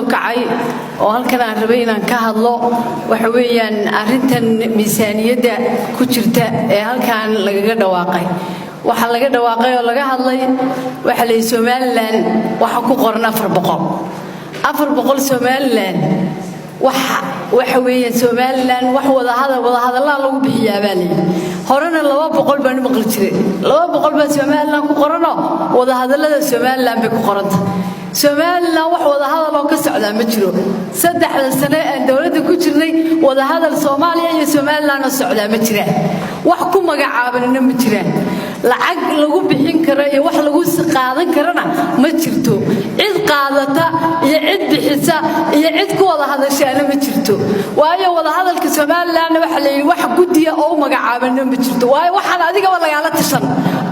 Kacay oo halkan aan rabay inaan ka hadlo waxa weeyaan arrintan miisaaniyadda ku jirta ee halkan lagaga dhawaaqay. Waxaa laga dhawaaqay oo laga hadlay, waxaa la yidhi Somaliland waxa ku qoran 400, 400. Somaliland waxa weeyaan Somaliland wax wadahadal, wadahadallaa lagu bixiyaa baa layidhi. Horena 200 baan u maqli jiray. 200 baa Somaliland ku qoranoo wadahadallada Somaliland bay ku qoranta. Somaliland wax wadahadal oo ka socdaa ma jiro. 3da sane aan dowladda ku jirnay, wadahadal Soomaaliya iyo Somaliland oo socdaa ma jiraan, wax ku magacaabanina ma jiraan. Lacag lagu bixin karo iyo wax lagu qaadan karana ma jirto. Cid qaadata iyo cid bixisa iyo cid ku wada hadashaana ma jirto, waayo wadahadalka Somalilandna waxa la yidhi wax guddiya oo u magacaabana ma jirto. Waayo, waxaan adigaba lagaala tashan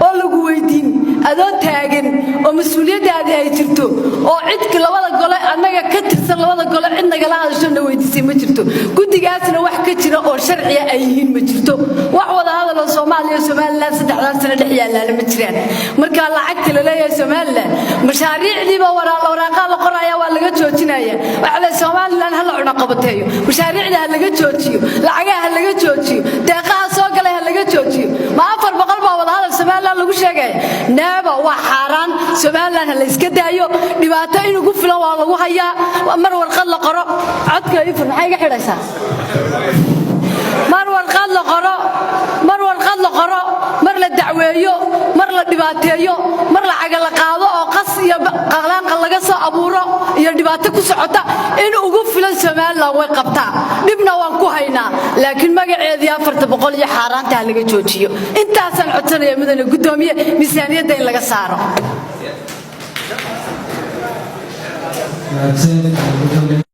oo lagu weydiin, adoo taagan oo mas-uuliyaddaadii ay jirto oo cid labada gole annaga ka tirsan, labada gole cid nagala hadasho na weydiisay ma jirto. Guddigaasna wax ka jira oo sharciya ay yihiin ma jirto. Wax wada hadal oo Soomaaliya, Somaliland 3daas sano dhex yaalaana ma jiraan. Marka lacagta la leeyahay Somaliland, mashaariicdiiba waraaqaa la qoraya, waa laga joojinaya. Waxa la Somaliland ha la cunaqabateeyo, mashaariicda ha laga joojiyo, lacagaha ha laga joojiyo, deeqaha soo galay ha laga joojiyo. Ma 400 baa wada hadal Somaliland lagu sheegaya? Neeba, waa xaaraan. Somaliland ha la iska daayo. Dhibaato in ugu filan waa lagu hayaa. Mar warqad la qoro, codka ifur, maxay iga xidhaysaa? Mar warqad la qoro, mar warqad la qoro, mar la dacweeyo, mar la dhibaateeyo, mar lacaga la qaado oo qas iyo qalaanqa laga soo abuuro iyo dhibaato ku socota in ugu filan Somaliland way qabtaa, dhibna waan ku haynaa. Laakiin magaceedii 400 iyo xaaraanta ha laga joojiyo. Intaasaan codsanaya, mudane guddoomiye, miisaaniyadda in laga saaro. Mahadsanid, gudoomiye.